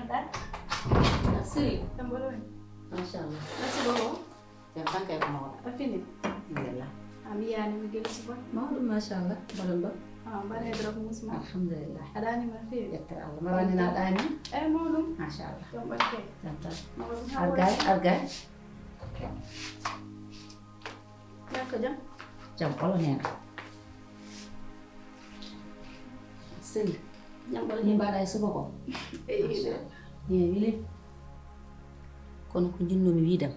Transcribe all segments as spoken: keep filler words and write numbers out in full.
Merci. Tambourine. Machallah. Merci beaucoup. Jam tan kay ko mawɗo. A fini? Alhamdulillah. A mi yaani mi gila suba. Mawɗum machallah. Mbaɗon ɗo? Ah, mbaɗa e drop musma. Alhamdulillah. Aɗa anndi ma feewi? Yettere Allah. Mbaɗani na ɗaani? Eh, mawɗum. Machallah. Jam ɓakke. Jam tan. Mawɗum. Argay, argay. Yaa ko jam? Jam olo neena. Seli. Jam olo ni mbaɗa e suba ko? Eyi. Machallah. Ni wili. Kono ko jinnoomi wiidam.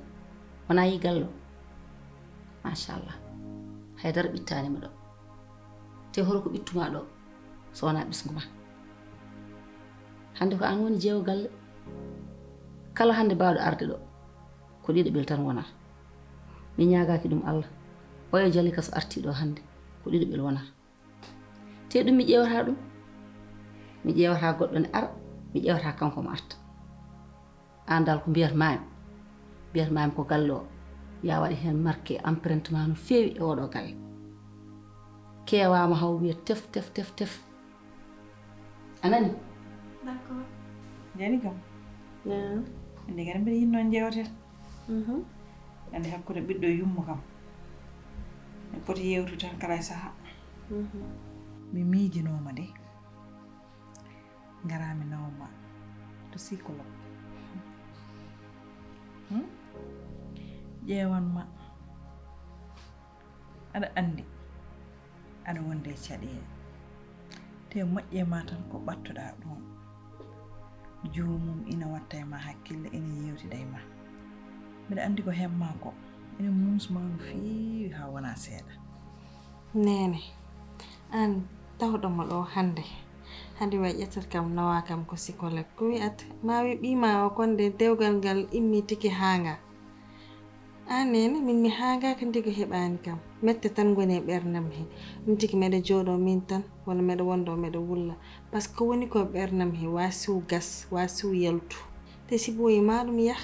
Wona yi gallo. Machallah. Haydara ɓittaani ma ɗo. Te horo ko ɓittuma ɗo. So wona ɓisngu ma. Hannde ko an woni jeewo galle. Kala hannde baawɗo arde ɗo. Ko ɗiɗo ɓel tan wonata. Mi ñaagaaki ɗum Allah. Oyo Jalika so artii ɗo hannde, ko ɗiɗo ɓel wonata. Te ɗum mi ƴeewata ɗum. Mi ƴeewata goɗɗo ne ara, mi ƴeewata kanko mo arta. Aan dal ko mbiyat maami. Mbiyat maami ko galle o. Yaa waɗi heen marqué empreinte ma no feewi e oɗo galle. Keewaama haw wiya tef, tef, tef, tef. A nani? D'accord. Jani kam. Naam. Andi kadi mbiɗa yinno jewte. Mhm. Andi hakkude ɓiɗɗo e yumma kam. En poti yewtude tan kala e saha. Mhm. Mi miijinooma de. Ngara mi nawma to psychologue. Hmm? Ƴeewan ma. Aɗa anndi, aɗa wondi e caɗeele. Te moƴƴe ma tan ko ɓattoɗaa ɗum. Joomum ina watta e ma hakkille, ina yeewtida e ma. Mbiɗa anndi ko hemma ko, ina muusma no feewi haa wona seeɗa. Neene, aan tawɗo mo ɗo hannde, hade wa ƴettat kam, nawa kam ko psychologue. Ko wi'at, ma wi ɓii ma o kon de dewgal ngal immi tigi haanga. Aan neene, min mi haangaaka, ndiga heɓaani kam. Mette tan ngoni e ɓerndam he. Ɗum tigi meɗa jooɗoo min tan, walla meɗa wondoo meɗa wulla. Parce que ko woni ko e ɓerndam he, wa siw gas, wa siw yaltu. Te si ɓooyi ma ɗum yah,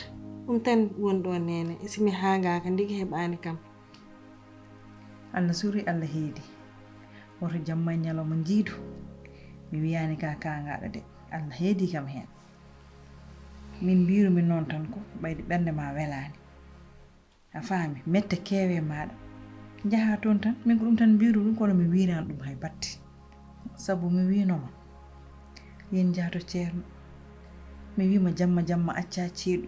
ɗum tan woni ɗo neene. Si mi haangaaka, ndiga heɓaani kam. Allah suuri, Allah heedi. Woto jamma e ñalawma njiidu. Mi wiyaani ka kaangaaɗo de. Allah heedi kam heen. Min mbiirumi noon tan ko ɓayde ɓernde ma welaani. A faami, mette keewe maaɗa. Njaha toon tan, min ko ɗum tan mbiiru ɗum, kono mi wiiraani ɗum hay batte. Sabu mi wiinoma, yen njah to ceerno. Mi wiima jamma jamma acca ceeɗu.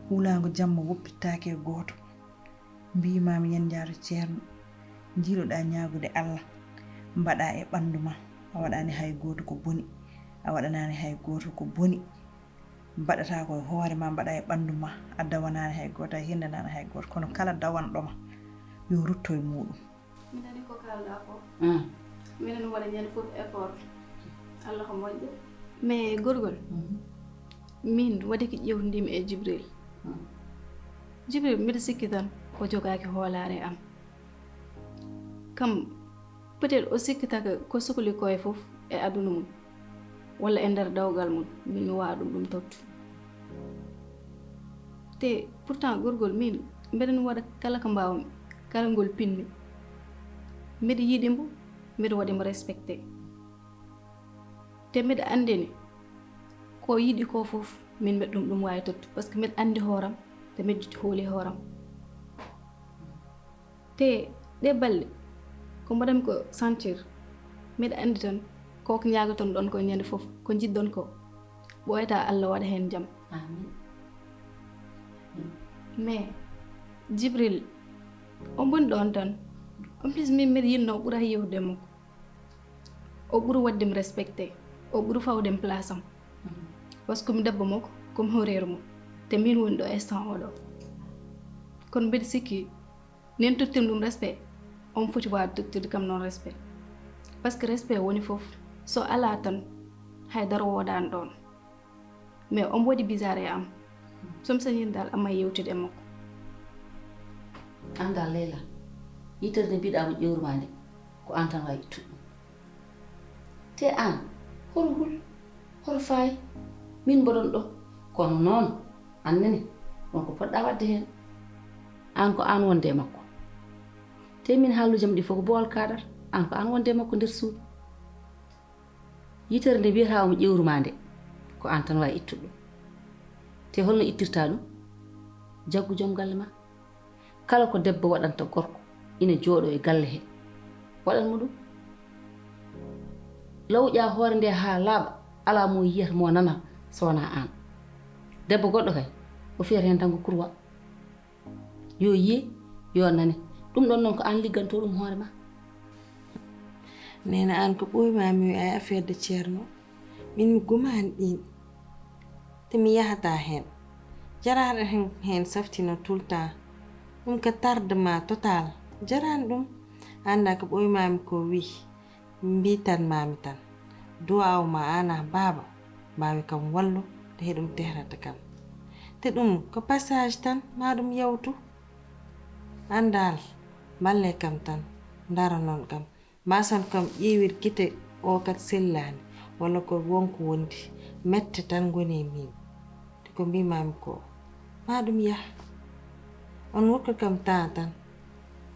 Wulaango jamma woppittaake e gooto. Mbiimaami yen njah to ceerno. Njiiloɗaa ñaagude Allah. Mbaɗaa e ɓanndu ma. A waɗaani hay gooto ko boni. A waɗanaani hay gooto ko boni. Mbaɗataa ko e hoore ma, mbaɗa e ɓanndu ma. A dawanaani hay gooto, a hindanaani hay gooto. Kono kala dawanɗo ma, yo rutto e muuɗum. Mi nani ko kaalɗaa ko. Mm. Minen waɗa ñande fof effort. Allah ko moƴƴo. Mais gorgol, mhm, min waɗi ko ƴeewtindimi e Jibril. Mm. Jibril, mbiɗa sikki tan o jogaaki hoolaare am. Kam, peut-être o sikkitaka ko sukli ko e fof e aduna mum, walla e nder dewgal mum, min mi waawa ɗum, ɗum tottu. Te pourtant gorgol min, mbeɗen waɗa kala ko mbaawmi, kala ngol pinmi. Mbeɗa yiɗi mbo, mbeɗa waɗi mo respecté. Te mbeɗa anndi ne, ko yiɗi ko fof, min mbeɗa ɗum, ɗum waawi tottu, parce que mbeɗa anndi hooram, te mbeɗa hooli hooram. Te ɗe balɗe, ko mbaɗanmi ko sentir, mbeɗa anndi tan, ko ko ñaagoton ɗon ko ñande fof, ko njiɗɗon ko, ɓooyata Allah waɗa heen jam. Amin. Mais, Jibril, on boni ɗon tan. En plus, min mbeɗa yiɗno ɓura yewde makko. O ɓuri waɗde mi respecté, o ɓuri fawde mi place am. Mhm. Parce que mi debbo makko, ko mi horeeru mo. Te min woni ɗo instant oɗo. Kono mbeɗa sikki, nen tottirmi ɗum respect, on foti waawde tottirde kam noon respect. Parce que respect woni fof. So alaa tan, hay dara woodaani ɗoon. Mais omo waɗi bizarre e am. So mi sañiino dal, amma yewtude e makko. Aan dal, Leyla, yitere nde mbiɗaa mo ƴeewru ma nde, ko aan tan waawi ittude ɗum. Te aan, hoto hul, hoto faay, min mboɗon ɗo. Kono noon, aan nene, won ko poɗɗaa waɗde heen. Aan ko aan wonde e makko. Te min haalluuji am ɗi fof ko boowal kaaɗata, aan ko aan wonde e makko nder suudu. Yitere nde mbiyata omo ƴeewru ma nde, ko Ko aan tan waawi ittude ɗum. Te holno ittirta ɗum? Jaggu joom galle ma. Kala ko debbo waɗanta gorko ina jooɗo e galle he, waɗan mo ɗum. Lawƴa hoore nde haa laaɓa, alaa mo yiyata mo nana so wonaa aan. Debbo goɗɗo kay, o fiyata heen tan ko kurwa. Yo yiye, yo nane. Ɗum ɗon noon ko aan ligganto ɗum hoore ma. Neene, aan ko ɓooymaami e affaire de Ceerno, min mi gumaani ɗiin. Te mi yahataa heen. Jaraaɗo heen, heen saftina tout le temps. Ɗum ko tardement total. Jaraani ɗum. Anndaa ko ɓooymaami ko wii. Mbiitan-maa-mi tan. Duwaaw ma aan ah baaba. Mbaawi kam wallu te heɗum tehrata kam. Te ɗum ko passage tan, maa ɗum yawtu. Anndaal, mballee kam tan. Ndaranon kam. Maa son kam ƴeewir gite o kat sellaani, walla ko won ko wondi, mette tan ngoni e miin. Te ko mbiimaami ko, maa ɗum yah. On ngokka kam temps tan,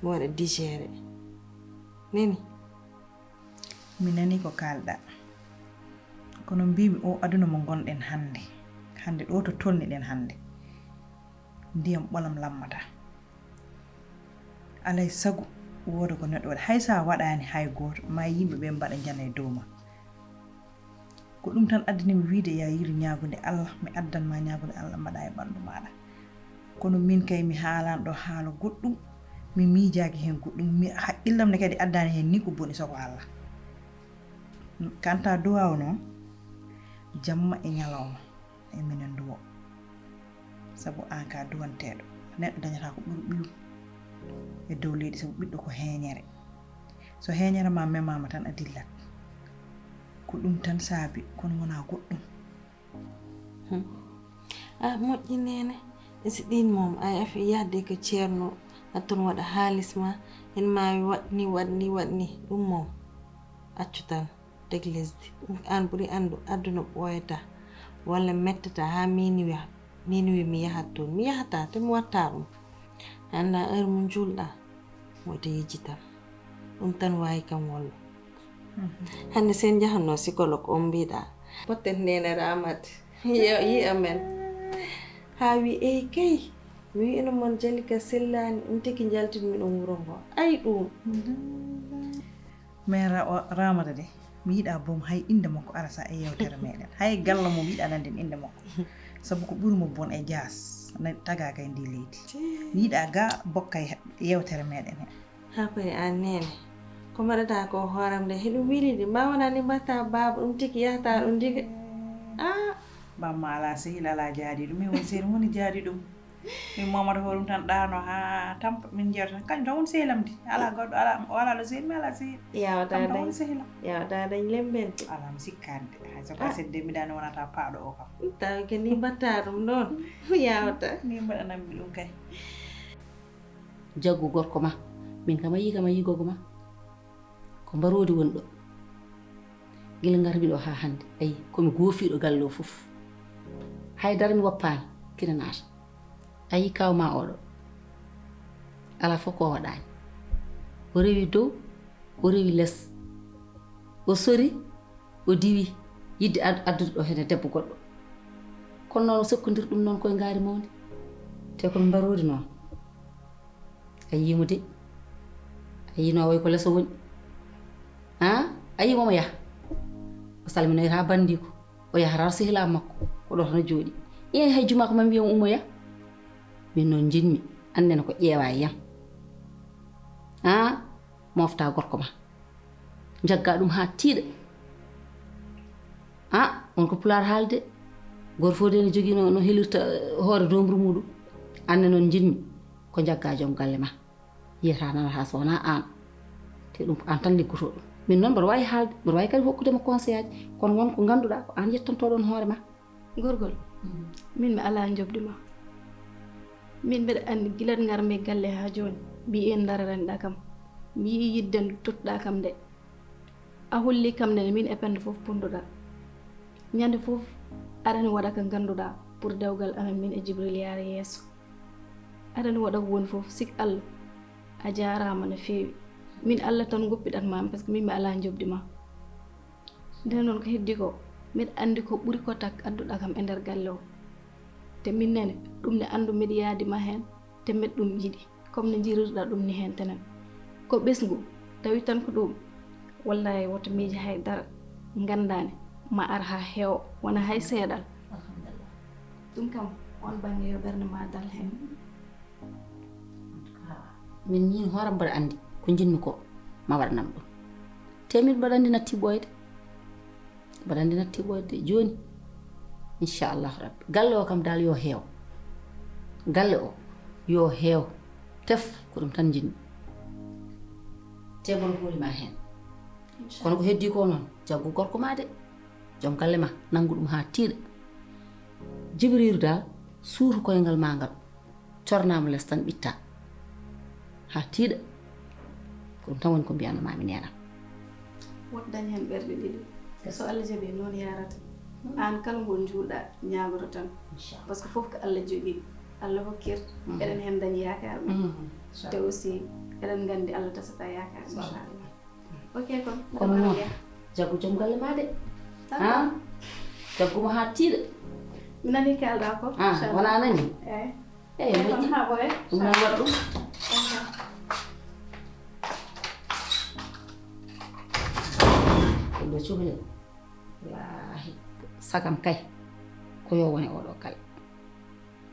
mi waɗa digéré. Neni? Mi nanii ko kaalɗaa. Kono mbiimi o aduna mo ngonɗen hannde, hannde ɗo to tolniɗen hannde, ndiyam ɓolam lammataa. Alay sago wooda ko neɗɗo waɗi, hay so a waɗaani hay gooto, ma yimɓe ɓe mbaɗa njana e dow ma. Ko ɗum tan addani mi wiide ya yiiru ñaagunde Allah, mi addan ma ñaagunde Allah mbaɗa e ɓanndu maaɗa. Kono min kay mi haalan ɗo haala goɗɗum, mi miijaaki heen goɗɗum, mi haqqillam ne kadi addaani heen ni ko boni soko Allah. Kanta duwaaw noon, jamma e ñalawma. E minen duwo. Sabu aan ka duwanteeɗo, neɗɗo dañata ko ɓuri ɓiyum e dow leydi, sabu ɓiɗɗo ko heeñere. So heeñere ma memaama tan a dillat. Ko ɗum tan saabi, kono wonaa goɗɗum. Hmm. Ah, moƴƴi neene. E si ɗiin moom, ay afi yahde ko ceerno, a toon waɗa haalis ma, en maawi waɗ ni, waɗ ni, waɗ ni. Ɗum moom, accu tan. Teg lesdi. Ɗum aan ɓuri anndu aduna ɓooyata walla mettata haa minuwi minuwi mi yahat toon. Mi yahataa te mi waɗtaa ɗum. Anndaa heure mo njuulɗaa wota yejjitan. Ɗum tan waawi kam wallu. Hannde sen njahanno psychologue on mbiɗa potten neene Ramat yo yi amen. Haa wi ey kay mi wi'no mon Jalika sellaani ɗum tigi njaltinmi ɗum wuro ngo. Ay ɗum. Mais Ramata de mi yiɗa boom hay innde makko ara sa e yewtere meɗen, hay galla mum yiɗa nannden innde makko. Sabu ko ɓuri mo bon e jaas taga kay ndi leydi. Mi yiɗa ga bokka e yewtere meɗen he. Ha koye an neene ko mbaɗata ko hooram de hiɗum wili de ma wona ni mbatta baaba ɗum tigi yahata ɗum diga. Ah. Bamma ala sehil ala jaadi ɗum min woni sehil woni jaadi ɗum. Min momata hoɗum tan ɗano ha tampa min jeewa tan kañum tan woni sehilam di ala goɗɗo ala o ala lo sehil mi ala sehil. Yawata dañ yawata dañ lembente. Ala mi sikkande hay so ka sedde mbiɗani wonata paɗo o kam. Tawi ke ni mbatta ɗum ɗon. Yawata ni mbaɗanammi ɗum kay. Jaggu gorko ma min kam a yii kam a yigogo ma. Ko mbaroodi woni ɗo. Gila ngarmi ɗo haa hannde ayi komi goofiiɗo galle o fof. Hay dara mi woppaani kina naata. Ayi kaw ma oɗo. Alaa fof ko o waɗaani. O rewi dow o rewi les. O sori o diwi yidde addude ɗo hene debbo goɗɗo. Kono noon o sokkondir ɗum noon koye ngaari mawndi. Te komi mbaroodi noon. A yii mo de. A yii no a wayi ko leso woni. A a yii mo omo yaha. O salminoyta bandiko. O yahata sehilaa makko. Ko ɗo tan o jooɗi. Iyay hay juma ko ma mbiya mo ummoya. Min noon njiɗmi annden ko ƴeewa e yam. A mofta gorko ma. Njagga ɗum haa tiiɗa. A on ko pulaar haalde. Gooto fof de no jogii no helirta hoore doomburu muɗum. Anne noon njiɗmi ko njagga joom galle ma. Yiyata nanata so wonaa aan. Te ɗum ko aan tan liggotoo ɗum. Min noon mboɗo waawi haalde mboɗo waawi kadi hokkude mo conseillaaji kono won ko ngannduɗaa ko aan yettantoɗon hoore ma. Gorgol, min mi alaa njoɓdi ma. Min mbeɗa anndi gila ngarmi galle haa jooni mi yii en ndararanɗa kam mi yii yidde nde tottuɗa kam nde. A holli kam nde min e penda fof ponduɗa. Ñande fof aɗani waɗa ka ngannduɗa pour dewgal amen min e Jibril yaara yeeso. Aɗani waɗa ko woni fof sik Allah. A jaaraama no feewi. Min Allah tan ngoppiɗan maami par ce que min mi alaa njoɓdi ma. Nden noon ko heddi ko Mbeɗa anndi ko ɓuri ko tak adduɗa kam e nder galle o. Te min nene, ɗum ne anndu mbeɗa yaadi ma heen, te mbeɗa ɗum yiɗi, comme no njirirɗa ɗum ni heen tenen. Ko ɓesngu, tawi tan ko ɗum. Wallahi, woto miijo hay dara, nganndaani, ma ar haa heewa, wona hay seeɗal. Alhamdulillah. Ɗum kam, on bannge yo ɓernde ma dal heen. Min miin hooram mbaɗa anndi ko njiɗmi ko ma waɗanam ɗum. Te min mbaɗa anndi natti ɓooyde. Mbaɗa anndi natti ɓooyde jooni. Inchallahu rabbi. Galle o kam dal yo heew. Galle o yo heew. Tef ko ɗum tan njiɗmi. Te mboɗo hooli ma heen. Kono ko heddi ko noon, jaggu gorko ma de. Joom galle ma, nanngu ɗum haa tiiɗa. Jibriiru dal, suutu koyngal ma ngal. Cornaama les tan ɓitta. Haa tiiɗa. Ko ɗum tan woni ko mbiyanno ma mi neenam. Woto dañ heen ɓerɗe ɗiɗi. So Allah jaɓi noon yaarata. Aan kala ngol njuulɗa ñaagoto tan. Parce que fof ko Allah jogii. Allah hokkir. Eɗen heen dañ yaakaar. Te aussi eɗen nganndi Allah tasata yaakaar inchallah. Ok kon. Kono noon, jaggu joom galle ma de. Ha? Jaggu mo haa tiiɗa. Mi nani kalɗa ko. Ah, wona nani? Eyi. Eyi, moƴƴi. Ha ɓoye. Ɗum nan waɗ ɗum. Ɗum ɗo cukalel. Wallaahi, sagam kay ko yo wone oɗo galle.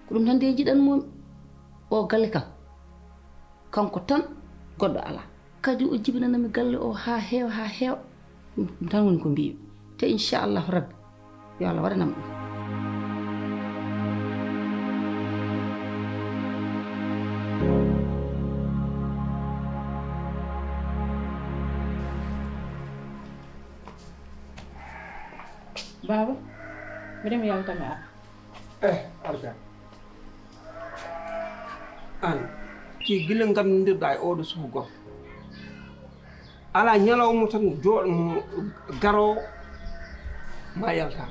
Ko ɗum tan de jiɗan momi. O galle kam, kanko tan, goɗɗo alaa. Kadi o jibinanami galle o haa heewa, haa heewa. Ɗum tan woni ko mbiymi. Te inchallahu rabbi, yo Allah waɗanam ɗum. Baaba, mbiɗa mi yalta mi ara. Eh, Alga. Aan, ki gila nganndirɗa e oɗo suku gorko. Alaa ñalawma tan jooɗo mo garoowo ma yalta.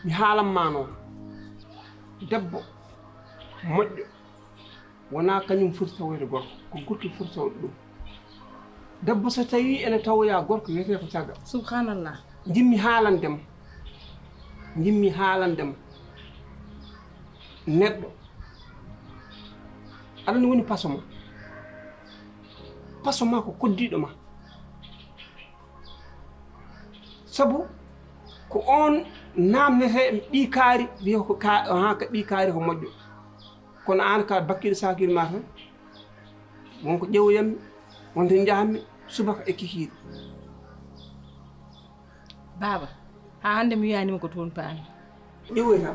Mi haalan ma noon. Debbo moƴƴo wonaa kañum foti tawoyde gorko, ko gorki foti tawde ɗum. Debbo so tawii ene tawoya gorko wiyetee ko caggal. Subhanallah. Njimmi haalande ma, njimmi haalande ma neɗɗo aɗa ne woni paso ma. Paso ma ko koddiiɗo ma. Sabu ko oon naamnetee ɓii kaari, wiya ko ka haa ka ɓii kaari ko moƴƴo. Kono aan ka bakkiiɗo saakir ma tan, won ko ƴeewoyammi, wonde njahammi subaka e kikiiɗe. Baaba, haa hannde mi wiyaanima ko toon paami. Ƴeewoyta.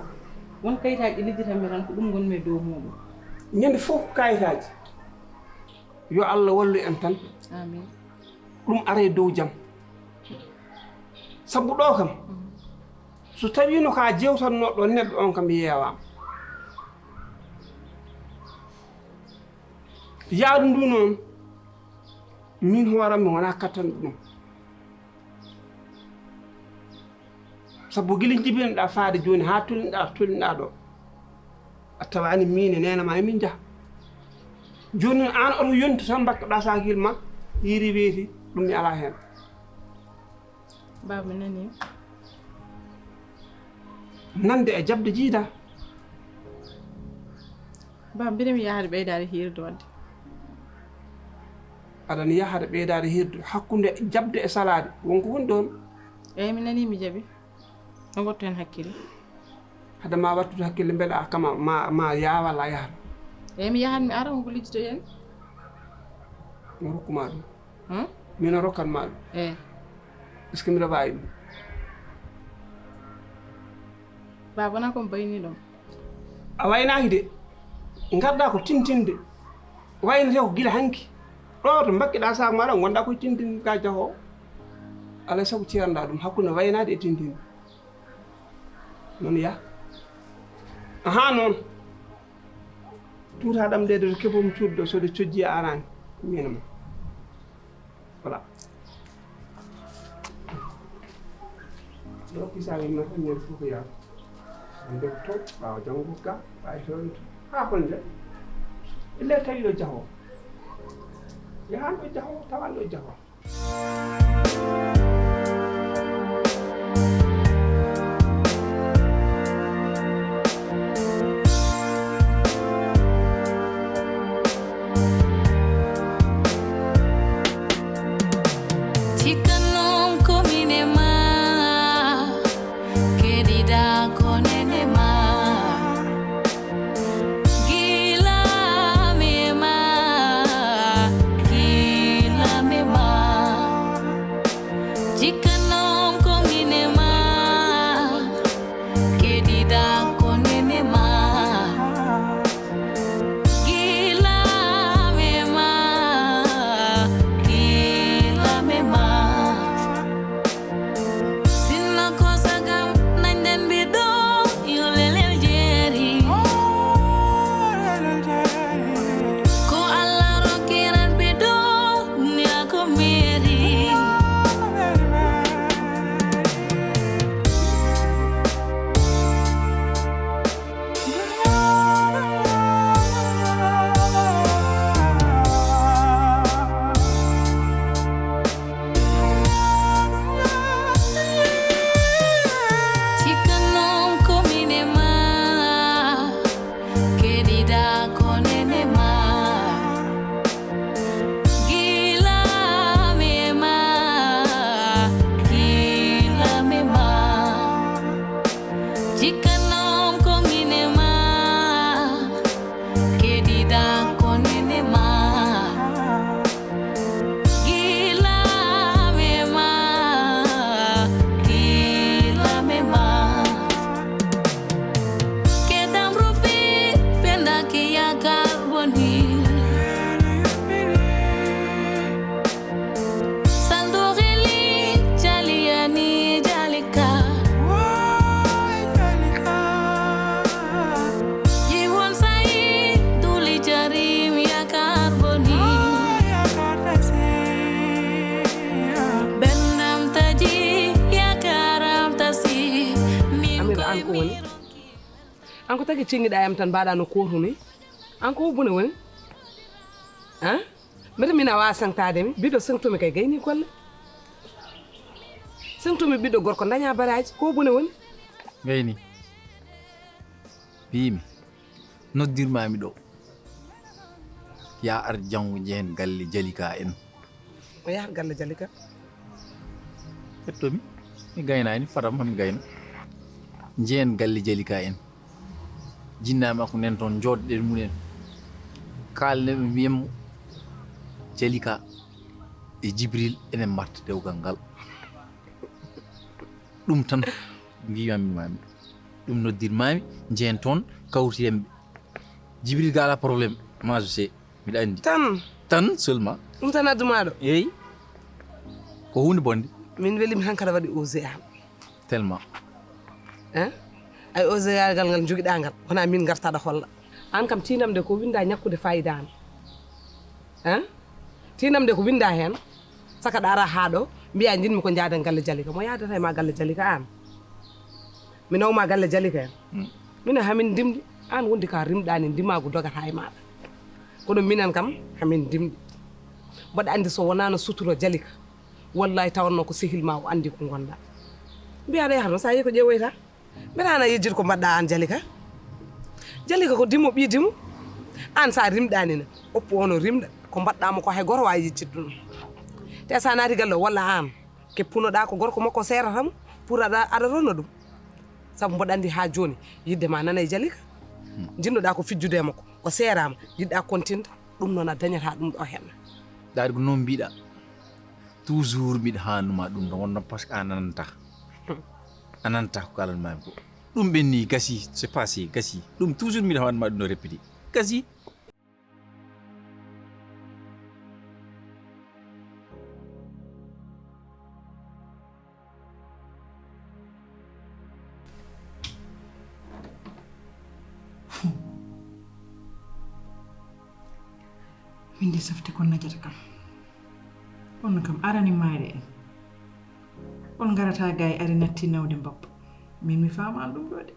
Won kayitaaji ɗi lidditanmi tan ko ɗum ngonmi e dow muuɗum. Ñande fof ko kayitaaji. Yo Allah wallu en tan. Amin. Ɗum ara e dow jam. Sabu ɗo kam, so tawiino ka jewtannoɗo neɗɗo on kam yeewaama. Yaadu ndu noon, min hooram mi wonaa kattanɗo ɗum. Sabu gila njibinoɗa faade jooni haa tolniɗa tolniɗa ɗo, a tawaani miin e neene ma emin njaha. Jooni noon aan oto yontu tan mbakkoɗa saakil ma, yiiri weeti, ɗum mi alaa heen. Baaba mi nanii. Nande e jaɓde jiida. Baaba mbiɗa mi yahade ɓeydaade hiirde wadde. Aɗa ne yahade ɓeydaade hiirde hakkunde jaɓde e salaade wonko woni ɗoon. Eyi mi nanii mi jaɓi. No ngottu heen hakkille. Hade ma wattude hakkille mbele a kama ma ma yaha walla a yahat. Eyi mi yahat mi ara wonko lijjitoyen. Mi rokkuma ɗum. Hmm? Min o rokkan ma ɗum. Eyi. Est-ce que mbiɗa waawi ɗum? Baaba wonaa ko mi bayni ɗum. A waynaaki de. Ngarɗa ko tintinde. Waynete ko gila hanki. Ɗo to mbakkiɗa saak maɗa ngonɗa koye tintinde ka jahoowo. Alaa e sago ceerɗa ɗum hakkunde waynaade e tintinde. Noon ya. Ahaa noon. Tuuta ɗam ɗe de kebom cuuɗo so de cojji a araani. Min ma. Voilà. Ɗo kisawi ma tan ñande fof ko yaata. Nde to ɓaawa janngo ga ɓaawi toon to haa hol nde ille tawi ɗo jahoo yahan ɗo jahoo tawan ɗo jahoo. Jikkanam ko min e ma, keɗiɗa ko nen e ma. Gila me ma, gila me ma. Kedam rufi, fenda ki yakar boni. Sandorili, Jaliani, Jalika. Jiwon sai, Duli Jarim, Yakar Boni. Bernam Taji, Yakaram Tasi. Amir, an ko woni? An ko tagi ceŋŋiɗa yam tan mbaɗa no kootu ni? An ko bone woni? Hein? Mbeɗa mina waawi saŋtaade mi, mbiɗo saŋtumi kay gayni golle. Saŋtumi ɓiɗɗo gorko daña baraaji, ko bone woni? Gayni, mbiimi, noddirmaami ɗo. Ya ar janngo njehen galle Jalika en. O yahat galle Jalika? Ƴettomi, mi gaynaani, fadam mi gayna. Njehen galle Jalika en. Jinnaaɓe makko nen toon, njooɗɗen munen. Kaalnen ɓe, mbiyen mo, Jalika e Jibril enen mbaɗta dewgal ngal. Ɗum tan mbiyanmi maami. Ɗum noddirmaami, njehen toon, kawtiren ɓe. Jibril ga alaa problème, ma je sais, miɗa anndi. Tan? Tan seulement. Ɗum tan addu maa ɗo? Eey. Ko huunde bonde. Min welimi hankadi waɗi osé am. Tellement. Hein? Ay osé yagal ngal jogiɗa ngal, wona min gartaɗo holla. An kam tinam de ko winda ñakkude fayida an. Hein? Tinam de ko winda hen, saka ɗa ara haa ɗo, mbiya jinmi ko njaaden galle Jalika. Mo yaadata e ma galle Jalika an? Mi nawma galle Jalika en. Hmm. Minen hamin ndimɗi, an wondi ka rimɗani, ndimaagu dogata e maɗa. Kono minen kam, hamin ndimɗi. Mboɗo anndi so wonano suturo Jalika, wallahi tawanno ko sehil ma o anndi ko ngonɗa. Mbiyaɗa yaha toon, sa yehi ko ƴeewoyta. Mbeɗa ana yejjit ko mbaɗɗa an Jalika? Jalika ko dimo, ɓii dimo. An sa rimɗani ne, oppo ono rimɗa, ko mbaɗɗa mo ko hay goto wawi yejjit ɗum. Te sa naati galle o walla an, ke punoɗa ko gorko makko serata mo, pour aɗa, aɗa ronna ɗum. Sabu mboɗo anndi haa jooni, yidde ma nana e Jalika. Hmm. Jinnoɗa ko fijjude e makko, o seeraama, jiɗɗa kontinde, ɗum noon a dañata ɗum ɗo henna. Ɗaari ko noon mbiɗa, toujours mbiɗa haanuma ɗum ɗo wonno, parce que a nananta. Hmm. A nananta ko kalanmaami ko. Ɗum ɓenni, gasi, c'est passé, gasi. Ɗum toujours mbiɗa haanuma ɗum ɗo répété. Gasi. Min de safte kon najata kam. On kam arani maayde en. On ngarata gaay ari natti nawde mbappa. Min mi faamaani ɗum ɗo de.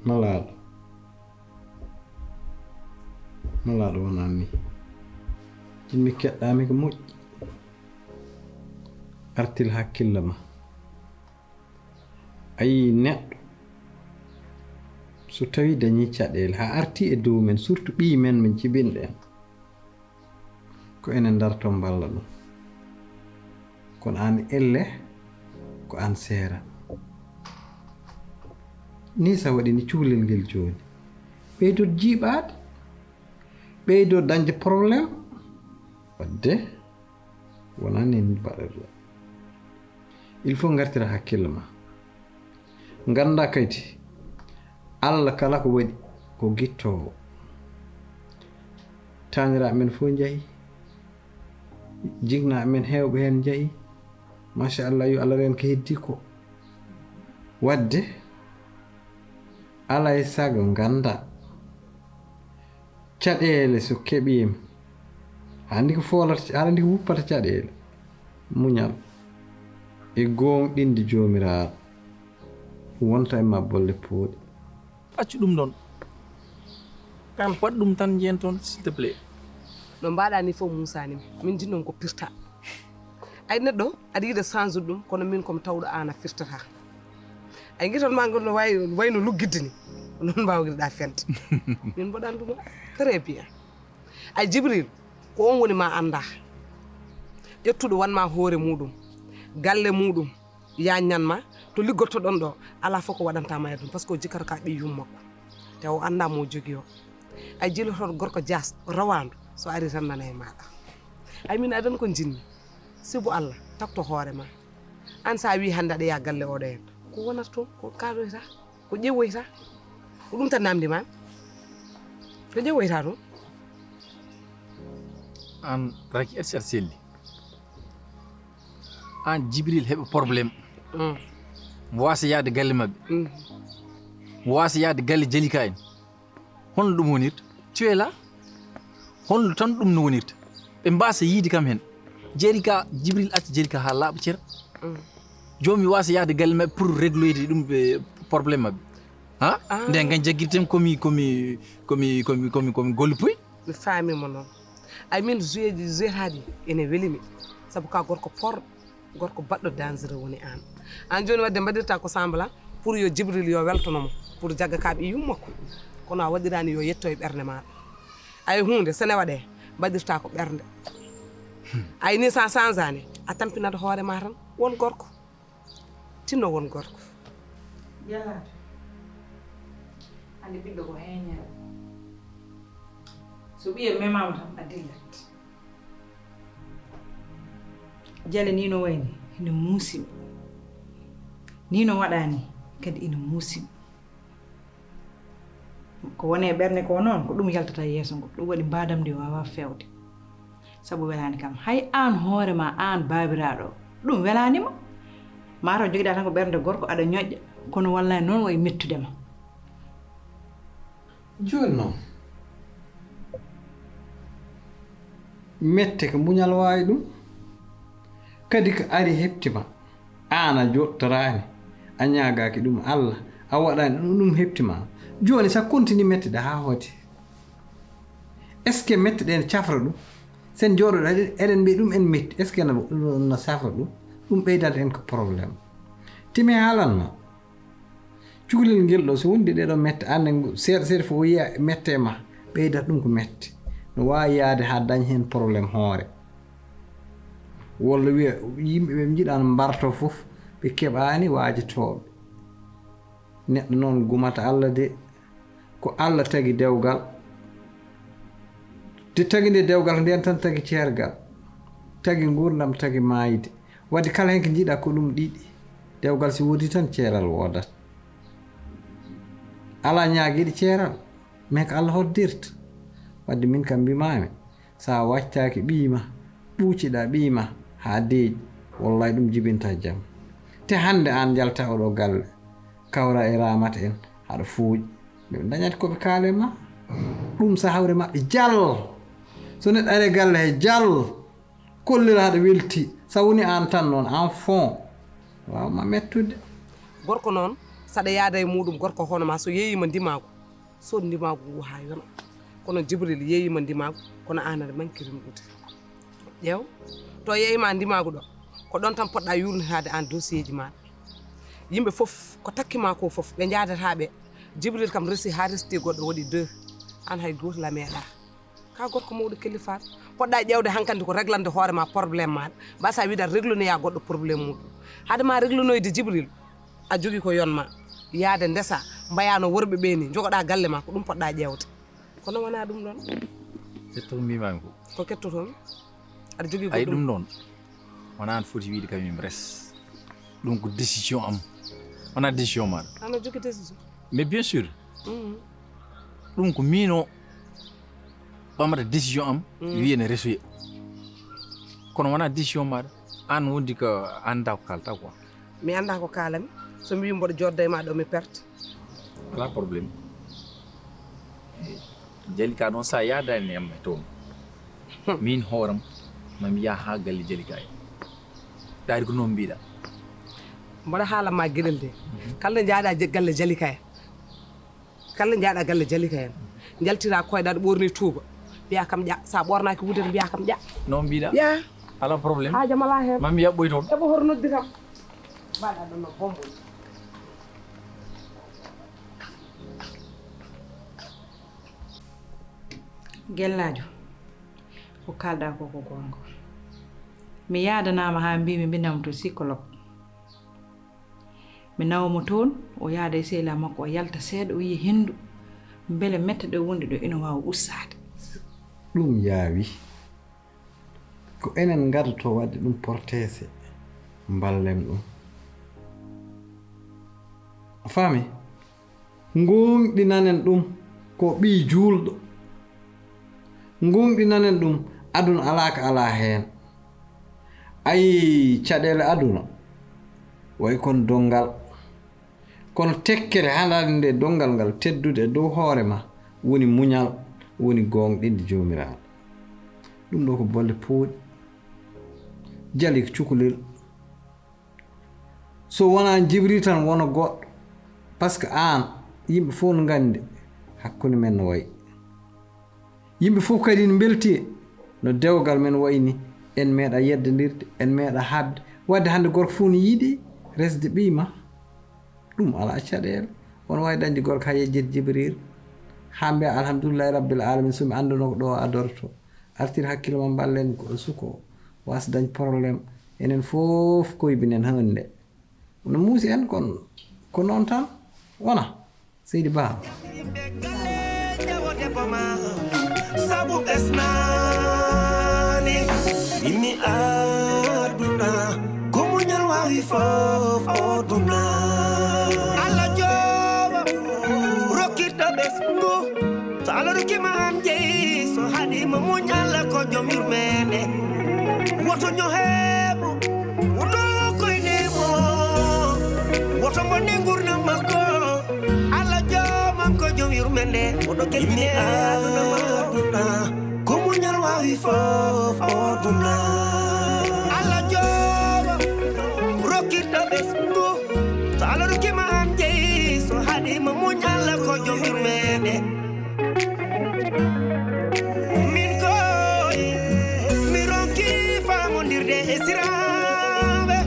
Malaaɗo. Malaaɗo wonaa nii. Jinmi keɗɗaami ko moƴƴi. Artir hakkille ma. A yii neɗɗo, so tawii dañii caɗeele, haa artii e dow men, surtout ɓiy men, min jibinɗo en, ko enen ndarto mballa ɗum. Kono aan elle, ko aan seera. Nii sa waɗi ni cukalel ngel jooni, ɓeydot jiiɓaade, ɓeydot dañde problème. Waɗde, wonaa ni mbaɗata ɗum. Il faut ngartira hakkille ma. Ngannda kadi, Allah kala ko waɗi ko gittoowo. Taaniraaɓe men fof njehi. Jinnaaɓe men heewɓe heen njehi. Machallah, yo Allah reen ko heddii ko. Waɗde, alaa e sago ngannda. Caɗeele so keɓiima, haɗa anndi ko foolata, haɗa anndi ko wuppata caɗeele. Muñal e gooŋɗinde Joomiraaɗo, wonta e ma bolle pooɗɗe. Accu ɗum ɗon. Kam. Waɗ ɗum tan, njehen toon, s'il te plaît. No mbaɗa ni fof muusani mi. Min jinnon ko pirta. Ay neɗɗo, aɗa yiɗa change ɗum, kono min komi tawɗo an a firtata. Ay guitan ma ngol no wayi, wayno luggidde ni. Noon mbawirɗa fende. Min mboɗan ɗum. Très bien. Ay Jibril, ko on woni ma annda. Ƴettuɗo wanma hoore muɗum. Galle muɗum yañnan ma, to liggottoɗon ɗo, alaa fof ko waɗanta ma e ɗum, parce que o jikkata ka ɓiy yummakko. Te o annda mo o jogi o. Ay jilotoɗo gorko jaas, rawaandu, so ari tan nana e maɗa. Ay min adan ko jinmi. Sibu Allah, takto hoore ma. An sa wi hannde aɗa yaha galle oɗo en. Ko wonata toon, ko kaɗoyta, ko ƴewoyta. Ko ɗum tan namdi ma. Ko ƴewoyta toon. An raki et cetera selli. An Jibril heɓa problème. Mm. Mo wasa yaade galle maɓɓe. Mm. Mo wasa yaade galle Jalika en. Honno ɗum wonirta? Tu es là. Honno tan ɗum no wonirta? Ɓe mbasa yiide kam hen. Jalika, Jibril acca Jalika ha laaɓa cera. Mm. Jomi wasa yaade galle maɓɓe pour régloyde ɗum ɓe problème maɓɓe. Ha? Ah. Nden kan jaggirten komi komi komi komi komi komi golli puy. Mi faami mo noon. Ay min joueji jouetaji ene weli mi. Sabu ka gorko porɗo, gorko baɗɗo dangereux woni aan. Aan jooni wadde mbaɗirta ko semblant pour yo Jibril yo weltono mo pour jagga ka ɓiy yummakko. Kono a waɗiraani yo yetto e ɓernde maaɗa. Ay huunde sene waɗe mbaɗirta ko ɓernde. Ay ni sa sanzani a tampinat hoore ma tan won gorko. Tinno won gorko. Jalaajo, hannde ɓiɗɗo ko heeñere. So ɓiye memaama tan a dillat. Jale ni no wayni ina muusi mi. Ni no waɗa ni kadi ina muusi mi. Ko woni e ɓernde ko noon ko ɗum yaltata yeeso ngo. Ɗum waɗi mbaadam ndi waawaa feewde. Sabu welaani kam. Hay aan hoore ma aan baabiraaɗo o, ɗum welaani ma. Maa taw jogiɗaa tan ko ɓernde gorko aɗa ñoƴƴa, kono wallaay noon wayi mettude ma. Jooni noon, mette ko muñal waawi ɗum, kadi ko ari heɓti ma. Aan a jooɗtoraani, a ñaagaaki ɗum Alla, a waɗaani ɗum, ɗum heɓti ma. Jooni so a continue mettude haa hooti. Est-ce que mette ɗe ene cafra ɗum? So en jooɗoɗo eɗen mbiya ɗum ene metti, est-ce que no safra ɗum? Ɗum ɓeydanta en ko problème. Timi haalan ma. Cukalel ngel ɗo so wondi ɗeɗo mette, aan ne seeɗa seeɗa fof o yiya mette ma, ɓeydata ɗum ko mette. No waawi yaade haa dañ heen problème hoore. Walla wiya yimɓe ɓe njiɗaano mbarto fof ɓe keɓaani waajotooɓe. Neɗɗo noon gumata Alla de. Ko Alla tagi dewgal, de tagi nde dewgal ko ndeen tan tagi ceergal, tagi nguurndam tagi maayde. Wadde kala heen ko njiɗa ko ɗum ɗiɗi, dewgal so woodi tan ceeral woodat. Alaa ñaagiiɗo ceeral, mais ko Alla hoddirta. Wadde min kam mbimaami, so a wacctaaki ɓiy ma, ɓuuciɗa ɓiy ma haa deeƴi, wallaay ɗum jibinta jam. Te hannde aan njalta oɗo galle, kawra e Raamata en, haɗa fooƴi. Ɓe dañat ko ɓe kaale ma. Ɗum so hawre maɓɓe jal. So neɗɗo ari galle he jal. Kollira haɗa welti. So woni aan tan noon, en fond. Waaw ma mettude. Gorko noon, saɗa yaada e muuɗum gorko hono ma so yeeyima ndimaagu. Sood ndimaagu ngu haa yona. Kono Jibril yeeyima ndimaagu, kono aan aɗa manki rimɗude. Ƴeew, to yeeyima ndimaagu ɗo, ko ɗoon tan poɗɗa yuurnitaade aan dossier ji maaɗa. Yimɓe fof ko takki ma ko fof ɓe njaadata ɓe. Jibril kam resi haa resti goɗɗo waɗi deux. Aan hay gooto la meeɗa. Ka gorko mawɗo kelifaaɗo. Poɗɗa ƴeewde hankandi ko reglande hoore ma problème maaɗa. Mbasa wiɗa reglonoya goɗɗo problème muɗum. Hade ma reglonoyde Jibril, a jogi ko yon ma. Yaade ndesa, mbayano worɓe ɓe ni, jogoɗa galle ma, ko ɗum poɗɗa ƴeewde. Kono wona ɗum ɗon. Ketto mbimami ko. Ko kettoton. Aɗa jogii ay goɗɗum ɗum ɗon. Wona an foti wiide kam yim res. Ɗum ko décision am. Wona décision maɗa. Ana jogii décision. Mais bien sûr. Ɗum ko mino ɓamata décision am. Wiye ne resoya. Kono wona décision maɗa. An wondi ko anda ko kalta quoi. Mi annda ko kaalami. So mi wii mboɗo jodda e ma ɗo mi perte. Ala problème. Jalika noon sa yadani am e toon. Min hooram mami yaha ha galle Jalika en. Ɗaari ko noon mbiɗa. Mboɗo haala ma geɗel de. Kala njaɗa galle Jalika en. Kala njaɗa galle Jalika en. Njaltira koyɗa ɗo ɓorni tuuba. Mbiya kam ƴa. Sa ɓornaki wudere mbiya kam ƴa. Noon mbiɗa. Ƴa. Ala problème. Haaja mala heen. Mami yaɓɓoy toon. Eɓo hor noddi kam. Mbaɗa ɗo no bombo. Gellaajo, ko kaalɗaa ko ko goonga. Mi yaadanaama haa mbiimi mbi nawa mo to psychologue. Mi nawa mo toon, o yaada e sehilaa makko, o yalta seeɗa, o yiya henndu. Mbele mette ɗe wonde ɗo ina waawa ustaade. Ɗum yaawi. Ko enen ngadotoo waɗde ɗum porteese, mballen ɗum. A faami? Ngoongɗinanen ɗum ko ɓii juulɗo. Ngoongɗinanen ɗum, aduna alaa ko alaa heen. Ayi, caɗeele aduna, wayi kono donngal. Kono tekkere haɗaade nde donngal ngal teddude e dow hoore ma woni muñal, woni goongɗinde Joomiraaɗo. Ɗum ɗo ko bolle pooɗi. Jali ko cukalel. So wonaa Jibril tan wona goɗɗo. Parce que aan, yimɓe fof no nganndi hakkunde men no wayi. Yimɓe fof kadi ne mbelti no dewgal men wayi ni. En meeɗa yeddandirde, en meeɗa haɓde. Waɗde hannde gorko fof no yiɗi resde ɓiy ma. Ɗum alaa caɗeele. Won waawi dañde gorko haa yejjita Jibril. Haa mbiya alhamdulillahi rabbil alamin, so mi annduno ko ɗo a doroto. Artir hakkille ma mballen ko suko. Waas dañ problème. Enen fof koybinen hannde. No muusi en kon ko noon tan wona. Seydi Ba. Sabu ɓesnaani imi aduna ko muñal waawi fof o duna. Allah jooba rokkirta ɓesngu. So Allah rokkima an jeyi so haɗima muñ Allah ko joom yurmende. Woto ño heeɓu woto koyne mo. Woto bonne gurdam makko. Allah joomam ko joom yurmende. Woto kebine aduna ma aduna ko muñal waawi fof o duna. Allah jooba rokkirta ɓesngu. So Allah rokkima an jeyi so haɗima muñ Allah ko joom yurmende. Min koy mi ronki famondirde e siraɓe.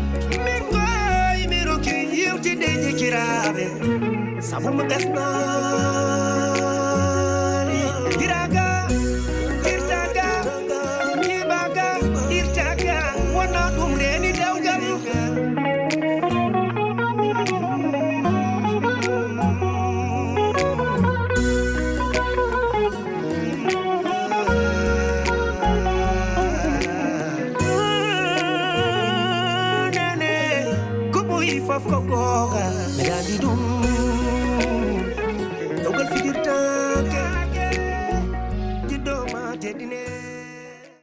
Min koy mi ronki yewtide jikiraɓe. Sabu mo ɓesnani diraga irtaga jibaga irtaga wona ɗum reni dewgal. Nene ko ɓoyi fof ko googa.